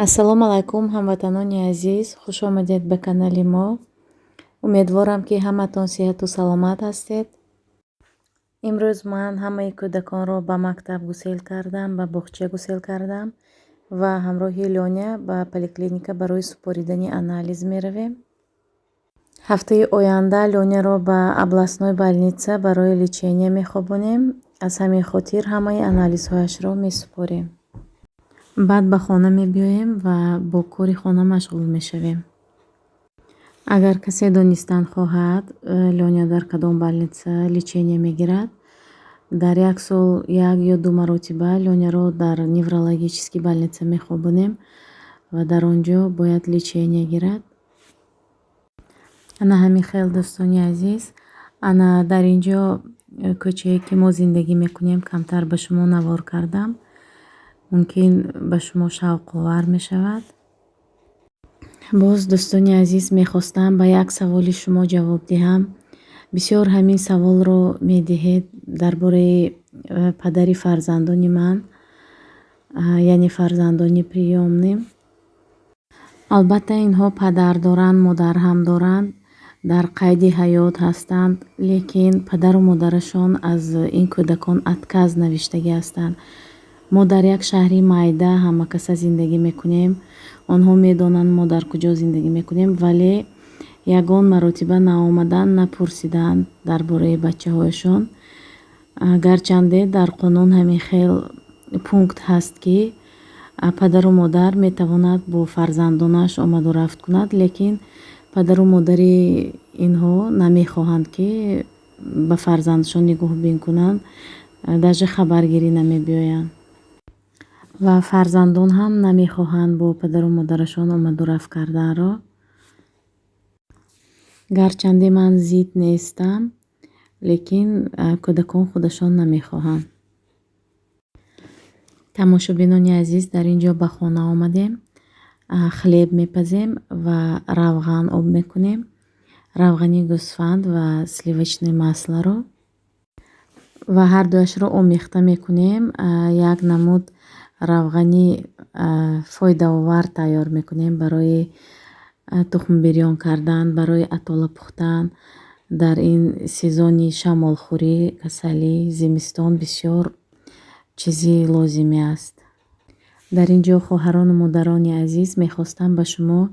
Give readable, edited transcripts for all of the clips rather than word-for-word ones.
Ассалому алайкум, ҳамватанони азиз, хушомадед ба канали мо. Умедворам, ки ҳаматон сиҳату саломат ҳастед. Имрӯз ман ҳамаи кӯдаконро ба мактаб гусел кардам, ба боғча гусел кардам ва ҳамроҳи Лёня ба поликлиника барои супоридани анализ меравем. Ҳафтаи оянда Лёняро ба областной больница барои лечение мехобонем. Аз ҳамин хотир ҳамаи анализҳояшро месупорем. Баъд ба хона мебиёем ва бо кори хона машғул мешавем. Агар касе донистан хоҳад, Лёня дар кадом больница лечение мегирад, дар як сол як ё ду маротиба Лёняро дар неврологический больница мехобонем ва дар он ҷо бояд лечение гирад. Ана ҳамин хел, дӯстони азиз. Ана дар ин ҷо кӯчае, ки мо зиндагӣ мекунем, камтар ба шумо навор кардам. Мумкин, ба шумо шавқовар мешавад. Боз, дӯстони азиз, мехостам ба як саволи шумо ҷавоб диҳам. Бисёр ҳамин саволро медиҳед дар бораи падари фарзандони ман, яъне фарзандони приёмный. Албатта, инҳо падар доранд, модар ҳам доранд, дар қайди ҳаёт ҳастанд, лекин падару модарашон аз ин кӯдакон отказ навиштагӣ ҳастанд. Мо дар як шаҳри майда ҳамакаса зиндагӣ мекунем. Онҳо медонанд, мо дар куҷо зиндагӣ мекунем, вале ягон маротиба наомаданд, напурсиданд дар бораи бачаҳояшон. Гарчанде дар қонун ҳамин хел пункт ҳаст, ки падару модар метавонад бо фарзандонаш омаду рафт кунад, лекин падару модари инҳо намехоҳанд, ки ба фарзандашон нигоҳубин кунанд, даже хабаргирӣ намебиёянд. Ва фарзандон ҳам намехоҳанд бо падару модарашон омаду рафт карданро. Гарчанде ман зид нестам, лекин кӯдакон худашон намехоҳанд. Тамошобинони азиз, дар ин ҷо ба хона омадем. Хлеб мепазем ва равған об мекунем. Равғани гӯсфанд ва сливочное маслоро ва ҳардуяшро омехта мекунем. Як намуд равғани фоидаовар тайёр мекунем барои тухмбирён кардан, барои атола пухтан. Дар ин сезони шамолхӯрӣ, касалӣ, зимистон бисёр чизи лозимӣ аст. Дар ин ҷо, хоҳарону модарони азиз, мехостам ба шумо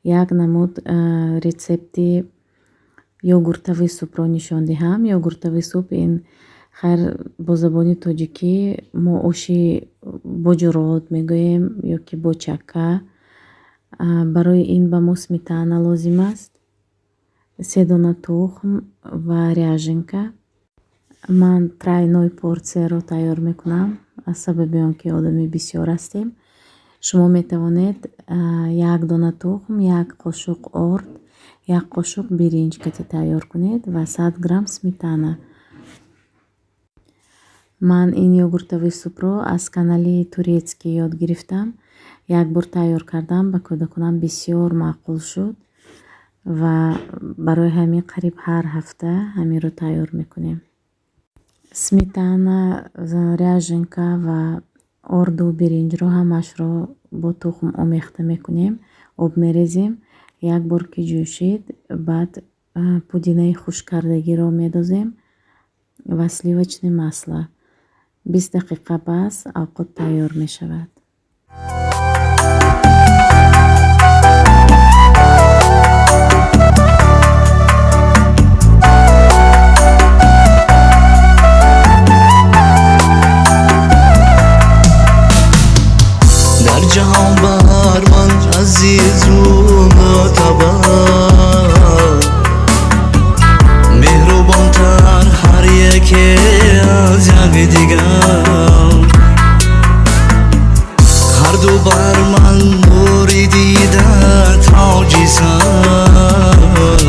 як намуд рецепти йогуртовый супро нишон диҳам. Йогуртовый суп ин, хайр, бо забони тоҷикӣ мо оши боҷурот мегӯем ё ки бо чакка. Барои ин ба мо сметана лозим аст, се дона тухм ва ряженка. Ман тройной порцияро тайёр мекунам, аз сабаби он ки одами бисёр ҳастем. Шумо метавонед як дона тухм, як қошуқ орд, як қошуқ биринҷ кати тайёр кунед ва 100 грамм сметана. Ман ин йогуртовый супро аз канали турецкий ёд гирифтам. Як бор тайёр кардам, ба кӯдаконам бисёр маъқул шуд ва барои ҳамин қариб ҳар ҳафта ҳаминро тайёр мекунем. Сметана, ряженка ва орду биринҷро ҳамаашро бо тухм омехта мекунем, об мерезем. Як бор ки ҷӯшид, баъд пудинаи хушккардагиро медозем ва сливочное масло. 20 дақиқа пас овқот тайёр мешавад. Дар ҷаҳон бар ман азизу мӯътабар, меҳрубонтар ҳар яке аз якдигар. Ҳарду бар ман нури дида, тоҷи сар,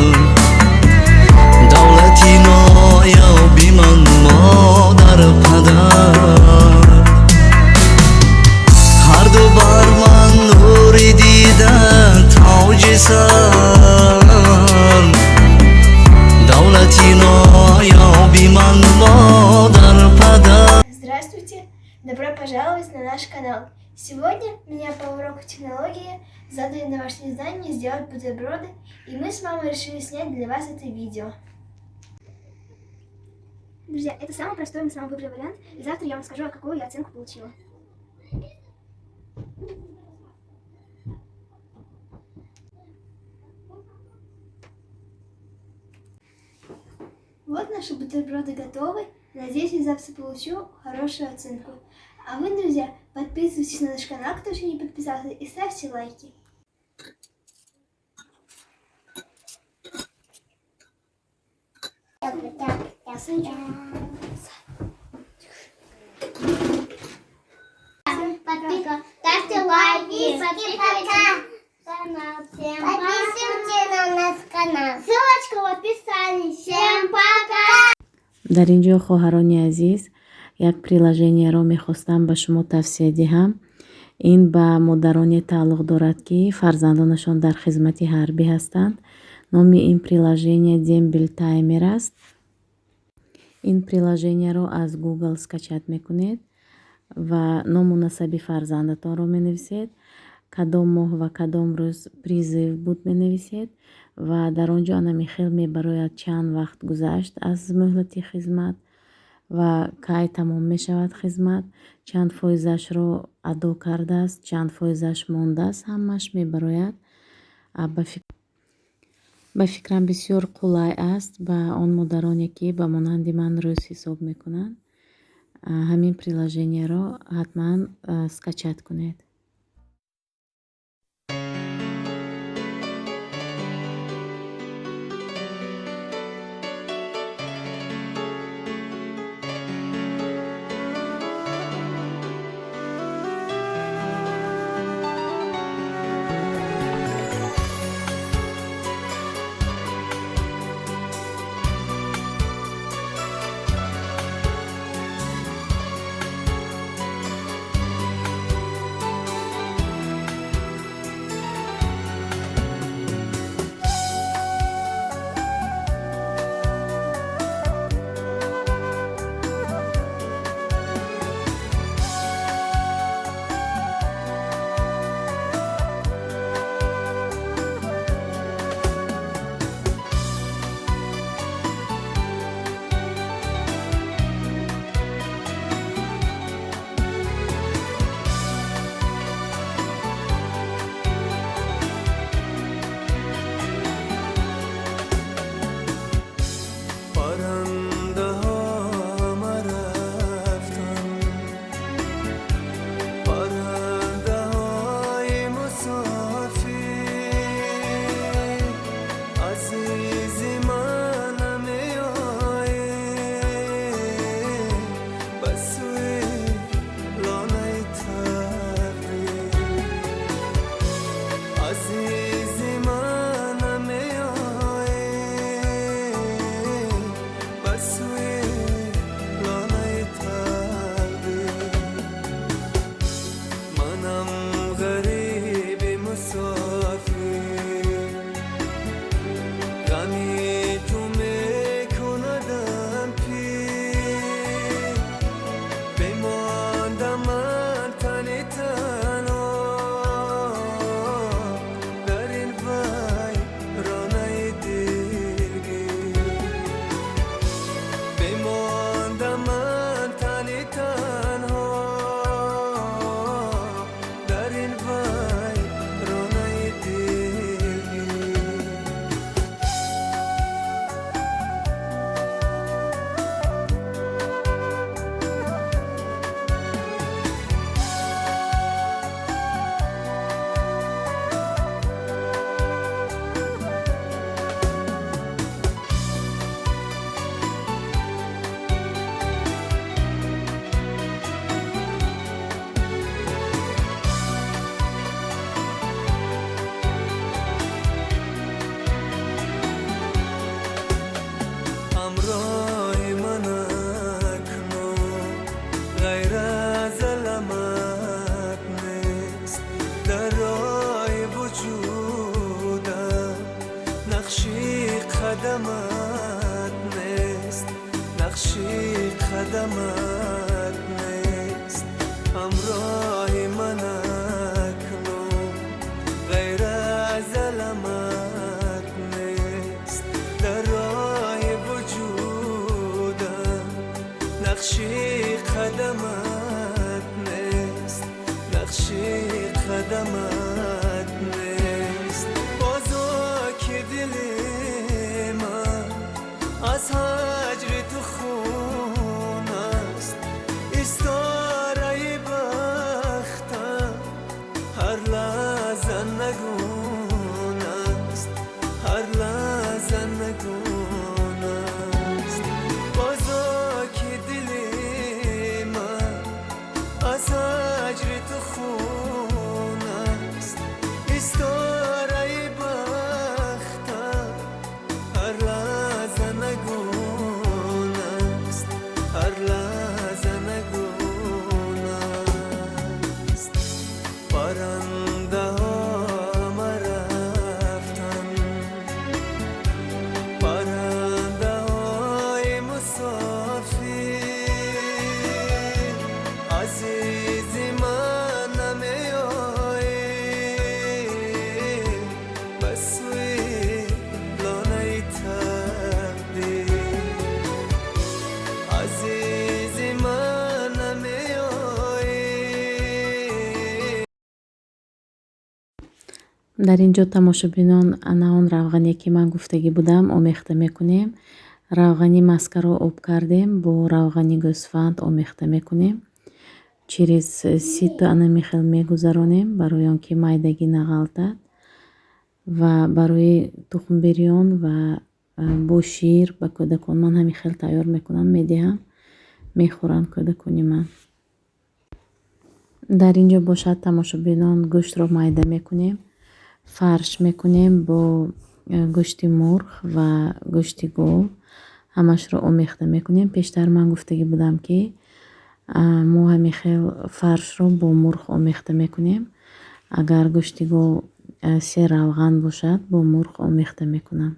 давлати ноёби ман модар, падар. Ҳарду бар ман нури дида, тоҷи сар, давлати ноёби ман модар, падар. Здравствуйте! Добро пожаловать на наш канал. Сегодня меня Меня по уроку технологии задали домашнее задание сделать бутерброды, и мы с мамой решили снять для вас это видео. Друзья, это самый простой, мы с мамой выбрали вариант, и завтра я вам скажу, какую я оценку получила. Вот наши бутерброды готовы. Надеюсь, я завтра получу хорошую оценку. А вы, друзья, подписывайтесь на наш канал, кто еще не подписался, и ставьте лайки. Ставьте лайки, подписывайтесь на канал. Всем подписывайтесь на наш канал. Ссылочка в описании. Всем пока! Дар ин ҷо, хоҳарони азиз, як приложениеро мехостам ба шумо тавсия диҳам. Ин ба модароне тааллуқ дорад, ки фарзандонашон дар хизмати ҳарбӣ ҳастанд. Номи ин приложение «Дембель таймер» аст. Ин приложениеро аз Google скачать мекунед ва ному насаби фарзандатонро менависед, кадом моҳ ва кадом рӯз призыв буд менависед ва дар он ҷо анами хел мебарояд, чанд вақт гузашт аз муҳлати хизмат ва кай тамом мешавад хизмат, чанд фоизашро адо кардааст, чанд фоизаш мондааст, ҳамааш мебарояд. Ба фикрам, бисёр қулай аст ба он модароне, ки ба монанди ман рӯз ҳисоб мекунанд. Ҳамин приложениеро ҳатман скачать кунед. Қадамат нест. Бозо ки дили ман аз ҳаҷри ту хун аст, истораи бахтам ҳар лаҳза нагун аст, ҳар лаҳза нагун аст. Бозо ки дили ман аз ҳаҷри ту хун аст, истораи бахтам ҳар лаҳза нагун аст, ҳар лаҳза нагун аст. Парандаҳо рафтанд, парандаҳои мусофир, азизи ман намеоӣ ба сӯи лонаи тақдир, азизи ман намеоӣ. Дар ин ҷо, тамошобинон, ана он равғане, ки ман гуфтагӣ будам, омехта мекунем. Равғани маскаро об кардем, бо равғани гӯсфанд омехта мекунем. Через сито ана михел мегузаронем, барои он ки майдагӣ нағалтад, ва барои тухмбирён ва бо шир ба кӯдакон ман ҳамин хел тайёр мекунам, медиҳам, мехӯранд кӯдакони ман. Дар ин ҷо бошад, тамошобинон, гӯштро майда мекунем, фарш мекунем бо гӯшти мурғ ва гӯшти гов, ҳамашро омехта мекунем. Пештар ман гуфтагӣ будам, ки мо ҳамин хел фаршро бо мурғ омехта мекунем. Агар гӯшти гов серравған бошад, бо мурғ омехта мекунам.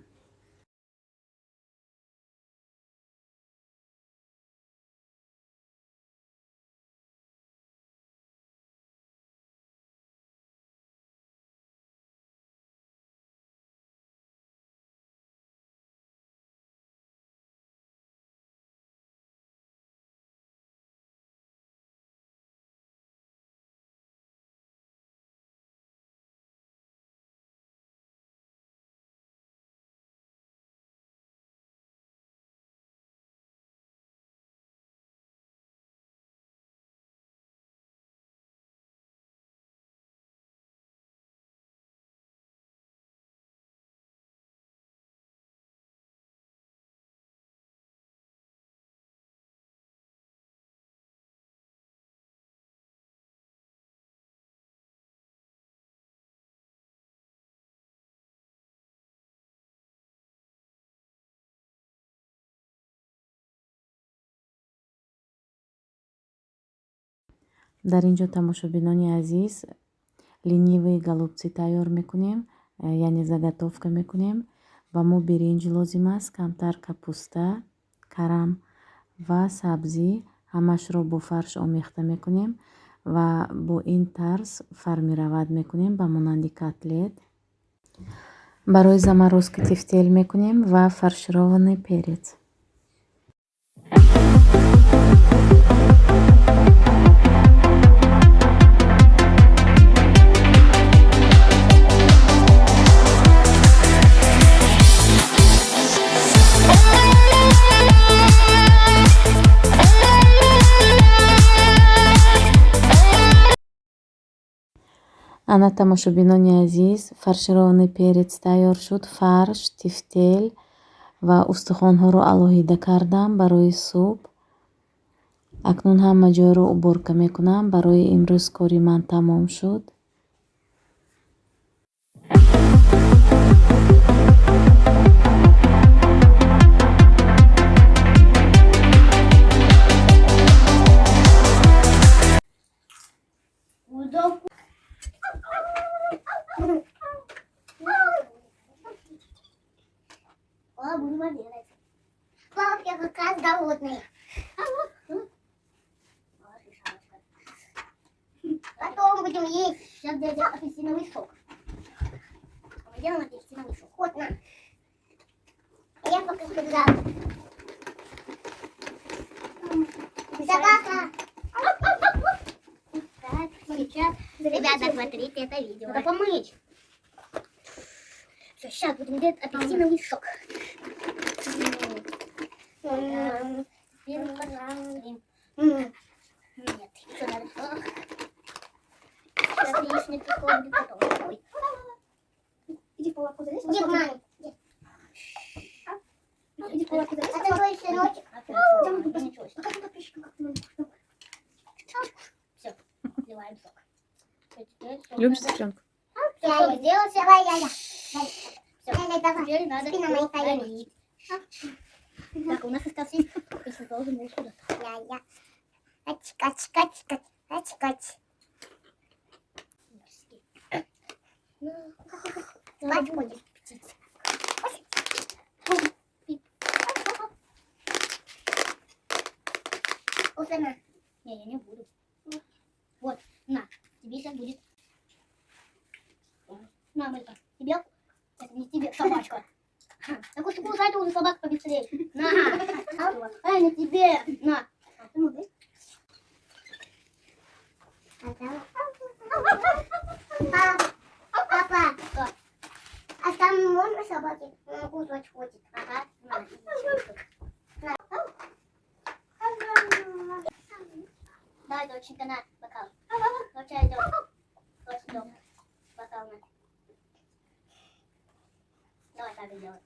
Дар ин ҷо, тамошобинони азиз, ленивые голубцы тайёр мекунем, яъне заготовка мекунем. Ба мо биринҷ лозим аст, камтар капуста, карам ва сабзӣ. Ҳамашро бо фарш омехта мекунем ва бо ин тарз формировать мекунем ба монанди котлет. Барои заморозка тефтел мекунем ва фаршированный перец. Ана, тамошобинони азиз, фаршированный перец тайёр шуд. Фарш, тефтел ва устухонҳоро алоҳида кардам барои суп. Акнун ҳама ҷойро уборка мекунам. Барои имрӯз кори ман тамом шуд. Удобно. О, будем обедать. Пап, я как раз голодный. Вот и шалочка. Потом будем есть. Сейчас я сделаю апельсиновый сок. Мы делаем апельсиновый сок. Вот, на. А я пока побежала. Собака. Так, сейчас Ребята, смотрите это видео. Надо помыть. Все, сейчас будем делать апельсиновый сок. Теперь пожалуйста. Нет, еще надо. Сейчас яичный прикол будет потом. Ой. Иди в палатку залезь. Иди к маме. Иди в палатку залезь. А твой сыночек. Там покажи подписчикам, как ты маленький. Все, вливаем сок. Любишь сестренку? Сок сделался. Давай, я. Все, теперь надо его. Так, у нас остался если должен был сюда. Я. Ач, ач, ач, ач, ач, ач. Спать ходишь, птица. На. Не, я не буду. Вот, на, тебе сейчас будет. На, Малька, тебе? Это не тебе, собачка. Так уж кусай ты уже собаку побыстрее. На, ай, на тебе, на. Папа, а там можно собаки? Он кусать хочет. Ага, на. Давай, доченька, на бокал. Доча, идем. Дочь, идем. Бокал на. Давай так и делай.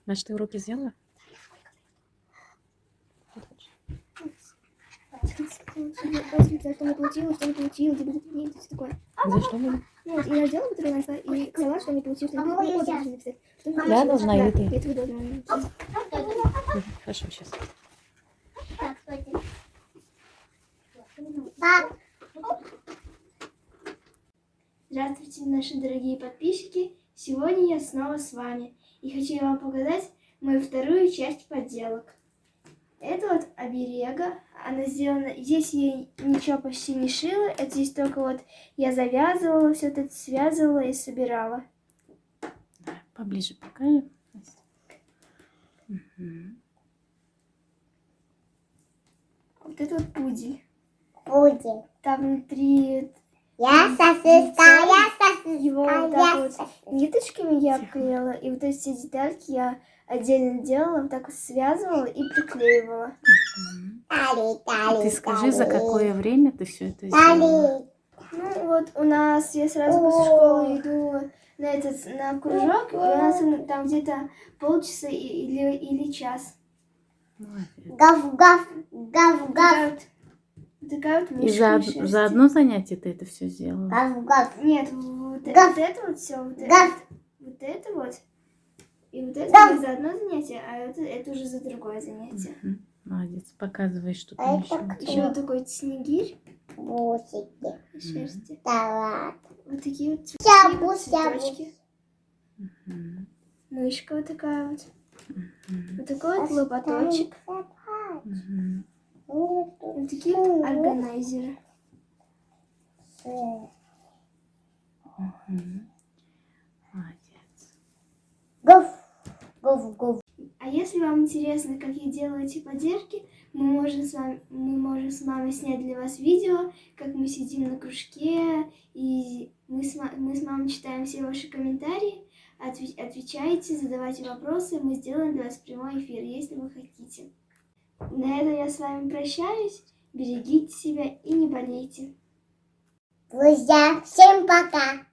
Значит, ты уроки сделала? Что не получилось, что не получилось, где все такое. За что было? Ну вот, я сделала бутерброд и сказала, что не получилось, что не получилось. Я должна или ты? Я тебе должна. Хорошо, сейчас. Так, стойте. Пап. Здравствуйте, наши дорогие подписчики! Сегодня я снова с вами и хочу я вам показать мою вторую часть поделок. Это вот оберега, она сделана, здесь я ничего почти не шила, это здесь только вот я завязывала, все это связывала и собирала. Давай, поближе покажем. Угу. Вот это вот пудель. Пудель. Там внутри... Я сосиска, я сосиска, его вот так вот ниточками я обклеила, и вот эти детальки я отдельно делала, вот так вот связывала и приклеивала. Ты скажи, за какое время ты все это сделала? Ну вот у нас, я сразу после школы иду на кружок, и у нас там где-то полчаса или час. Гав, гав, гав, гав. Такая вот И за одно занятие ты это все сделала? Гав, гав. Нет, вот это вот все, вот это вот. И вот это за одно занятие, а это уже за другое занятие. Угу. Молодец, показывай, что там еще. Еще вот такой снегирь. Бусики. Шерсти. Да. Вот такие вот цветочки. Угу. Мышка вот такая вот. Угу. Вот такой вот лопаточек. Угу. Вот такие вот органайзеры. Угу. Молодец. Гов, гов, гов. А если вам интересно, как я делаю эти поделки, мы можем с мамой снять для вас видео, как мы сидим на кружке, и мы с мамой читаем все ваши комментарии, отвечайте, задавайте вопросы, мы сделаем для вас прямой эфир, если вы хотите. На этом я с вами прощаюсь. Берегите себя и не болейте. Друзья, всем пока!